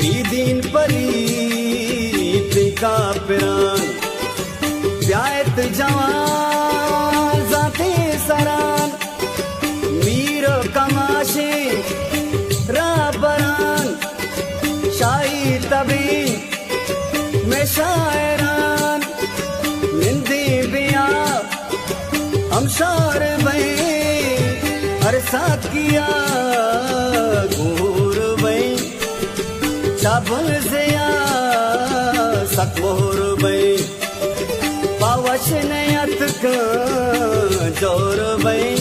بیدین پلیت کاپران، بیایت جوان زانتیں سران، میر و کماشیں رہبران، شاہی تبیں مئے شاعران، نندیں بیا ہمشار بئیں، ہر ساکیا گور بئیں، چابل زیا سک مہر بئیں، پاوش نیتکاں جور بئیں،